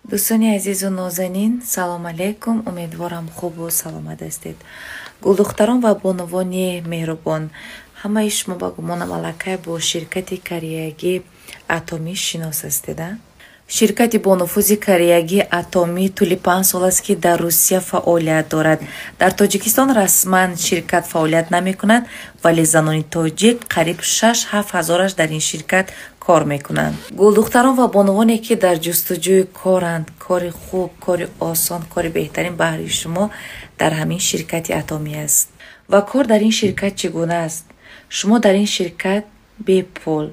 Дӯстони азизу нозанин, салом алейкум. Умедворам, хубу саломат ҳастед. Гулдухтарон ва бонувони меҳрубон, ҳамаи шумо, ба гумонам, аллакай бо ширкати кореягӣ Атомӣ шинос ҳастед, а? Ширкати бонуфузи кореягӣ Атомӣ тӯли 5 сол аст, ки дар Русия фаъолият дорад. Дар Тоҷикистон расман ширкат фаъолият намекунад, вале занони тоҷик қариб 6-7 ҳазораш дар ин ширкат кор мекунанд. Гулдухтарон ва бонувоне, ки дар ҷустуҷӯи коранд, кори хуб, кори осон, кори беҳтарин баҳри шумо дар ҳамин ширкати Атомӣ аст. Ва кор дар ин ширкат чӣ гуна аст? Шумо дар ин ширкат бепул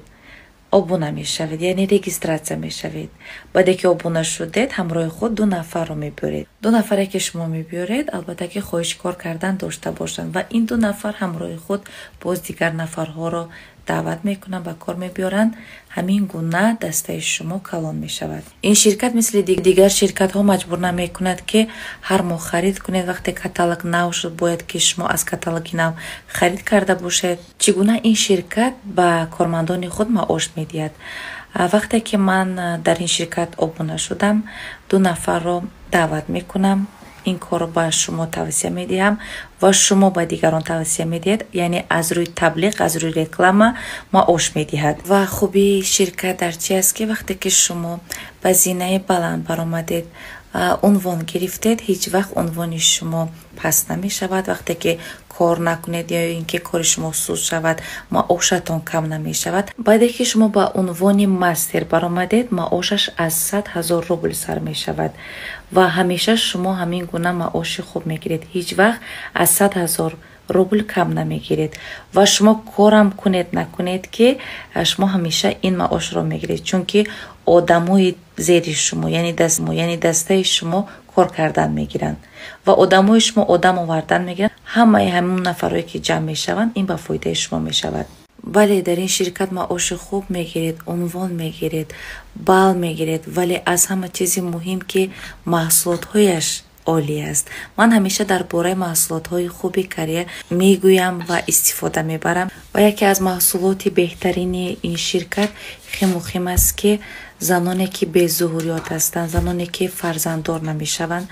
обуна мешавед, яъне регистрация мешавед. Баъде ки обуна шудед, ҳамроҳи худ ду нафарро мебиёред. Ду нафаре, ки шумо мебиёред, албатта, ки хоҳиши кор кардан дошта бошанд, ва ин ду нафар ҳамроҳи худ боз дигар нафарҳоро даъват мекунанд, ба кор мебиёранд. Ҳамин гуна дастаи шумо калон мешавад. Ин ширкат мисли дигар ширкатҳо маҷбур намекунад, ки ҳар моҳ харид кунед. Вақте каталог нав шуд, бояд ки шумо аз каталоги нав харид карда бошед. Чӣ гуна ин ширкат ба кормандони худ маош медиҳад? Вақте ки ман дар ин ширкат обуна шудам, ду нафарро даъват мекунам. Ин корро ба шумо тавсия медиҳам ва шумо ба дигарон тавсия медиҳед, яъне аз рӯи таблиғ, аз рӯи реклама маош медиҳад. Ва хубии ширкат дар чи аст, ки вақте ки шумо ба зинаи баланд баромадед, унвон гирифтед, ҳеҷ вақт унвони шумо паст намешавад. Вақте ки кор накунед ё ин ки кори шумо суст шавад, маошатон кам намешавад. Баъде ки шумо ба унвони мастер баромадед, маошаш аз 100 000 рубл сар мешавад ва ҳамеша шумо ҳамин гуна маоши хуб мегиред. Ҳеҷ вақт аз 100 000 рубл кам намегиред ва шумо корам кунед, накунед, ки шумо ҳамеша ин маошро мегиред, чунки одамои зери шумо, яъне дастаи шумо кор кардан мегиранд ва одамои шумо одам овардан мегиранд. Ҳамаи ҳамон нафарое, ки ҷамъ мешаванд, ин ба фоидаи шумо мешавад. Бале, дар ин ширкат маоши хуб мегиред, унвон мегиред, балл мегиред, вале аз ҳама чизи муҳим, ки маҳсулотҳояш олӣ аст. Ман ҳамеша дар бораи маҳсулотҳои хуби Корея мегӯям ва истифода мебарам. Ва яке аз маҳсулоти беҳтарини ин ширкат Хемохим аст, ки заноне, ки безуҳуриёт ҳастанд, заноне, ки фарзанддор намешаванд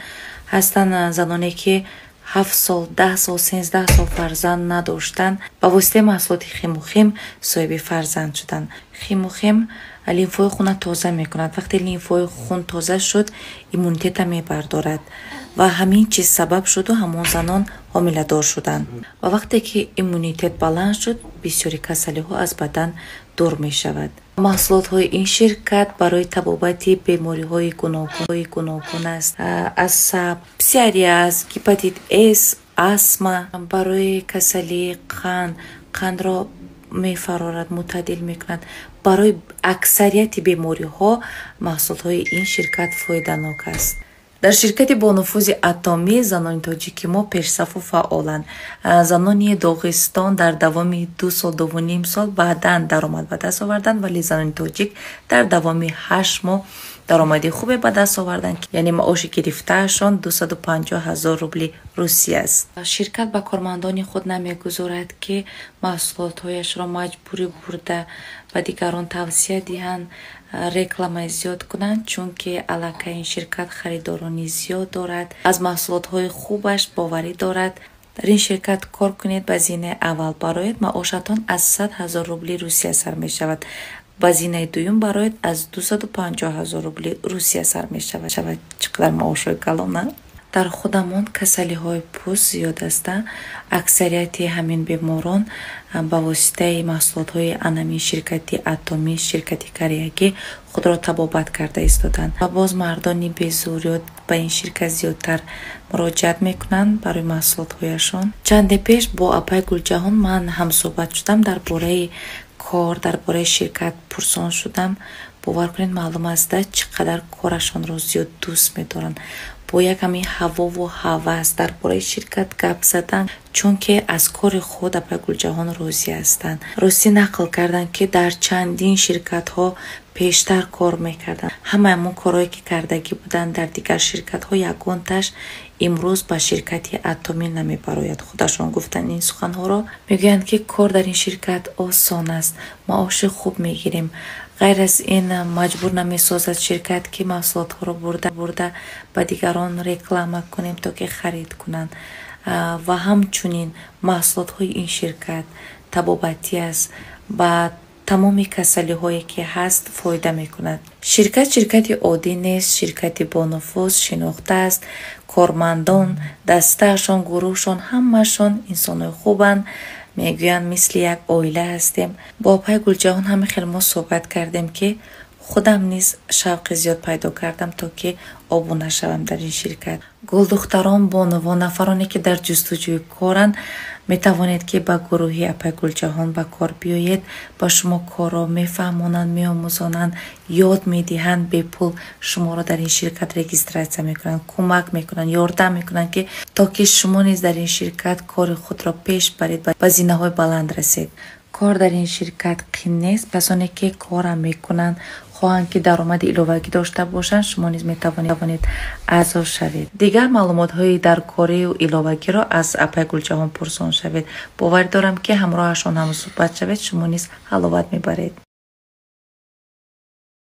ҳастанд, заноне, ки 7 сол, 10 сол, 13 сол фарзанд надоштанд, ба воситаи маҳсулоти Хемохим соҳиби фарзанд шуданд. Хемохим лимфои хуна тоза мекунад. Вақте лимфои хун тоза шуд, иммунитета мебардорад ва ҳамин чиз сабаб шуду ҳамон занон ҳомиладор шуданд. Ва вақте ки иммунитет баланд шуд, бисёри касалиҳо аз бадан дур мешавад. Маҳсулотҳои ин ширкат барои табобати бемориҳои гуногун аст: асаб, псориаз, гепатит С, астма, барои касалии қанд, қандро мефарорад, мӯътадил мекунад. Барои аксарияти бемориҳо маҳсулотҳои ин ширкат фоиданок аст. Дар ширкати бонуфузи Атомӣ занони тоҷики мо пешсафу фаъоланд. Занони Доғистон дар давоми 2 сол, 2,5 сол баъдан даромад ба даст оварданд, вале занони тоҷик дар давоми 8 моҳ даромади хубе ба даст оварданд, яъне маоши гирифтаашон 250 000 рубли Русия аст. Ширкат ба кормандони худ намегузорад, ки маҳсулотҳояшро маҷбурӣ бурда ба дигарон тавсия диҳанд, рекламаи зиёд кунанд, чунки аллакай ин ширкат харидорони зиёд дорад, аз маҳсулотҳои хубаш боварӣ дорад. Дар ин ширкат кор кунед, ба зинаи аввал бароед, маошатон аз 100 000 рубли Русия сар мешавад. Ба зинаи дуюм бароед, аз 250 000 рубли Русия сар мешавад. Чӣ қадар маошҳои калона! Дар худамон касалиҳои пӯст зиёд ҳастанд. Аксарияти ҳамин беморон ба воситаи маҳсулотҳои анамин ширкати Атомӣ, ширкати кореягӣ, худро табобат карда истоданд. Ва боз мардони безуҳуриёт ба ин ширкат зиёдтар муроҷиат мекунанд барои маҳсулотҳояшон. Чанде пеш бо апай Гулҷаҳон ман ҳамсӯҳбат шудам, дар бораи кор, дар бораи ширкат пурсон шудам. Бовар кунед, маълум аст, чӣ қадар корашонро зиёд дӯст медоранд. Бо як ҳамин ҳавову ҳавас дар бораи ширкат гап задан, чунки аз кори худ апай Гулҷаҳон розӣ ҳастанд. Ростӣ, нақл карданд, ки дар чандин ширкатҳо пештар кор мекарданд. Ҳамаи ҳамон корҳое, ки кардагӣ буданд дар дигар ширкатҳо, ягонташ имрӯз ба ширкати Атомӣ намебарояд. Худашон гуфтанд ин суханҳоро. Мегӯянд, ки кор дар ин ширкат осон аст, маоши хуб мегирем. Ғайр аз ин, маҷбур намесозад ширкат, ки маҳсулотҳоро бурда бурда ба дигарон реклама кунем, то ки харид кунанд. Ва ҳамчунин маҳсулотҳои ин ширкат табобатӣ аст, ба тамоми касалиҳое ки ҳаст фоида мекунад. Ширкат ширкати оддӣ нест, ширкати бонуфуз, шинохта аст. Кормандон, дастаашон, гурӯҳшон ҳамаашон инсонҳои хубанд. Мегӯянд, мисли як оила ҳастем. Бо апаи Гулҷаҳон ҳамин хел мо суҳбат кардем, ки худам низ шавқи зиёд пайдо кардам, то ки обуна шавам дар ин ширкат. Гулдухтарон, бонувон, нафароне ки дар ҷустуҷӯи коранд, метавонед, ки ба гурӯҳи апаи Гулҷаҳон ба кор биёед. Ба шумо корро мефаҳмонанд, меомӯзонанд, ёд медиҳанд, бепул шуморо дар ин ширкат регистрация мекунанд, кӯмак мекунанд, ёрдам мекунанд, ки то ки шумо низ дар ин ширкат кори худро пеш баред, ба зинаҳои баланд расед. Кор дар ин ширкат қин нест. Касоне ки корам мекунанд, хоҳанд, ки даромади иловагӣ дошта бошанд, шумо низ метавонед аъзо шавед. Дигар маълумотҳои даркорию иловагиро аз апаи Гулҷаҳон пурсон шавед. Боварӣ дорам, ки ҳамроҳашон ҳамсӯҳбат шавед, шумо низ ҳаловат мебаред.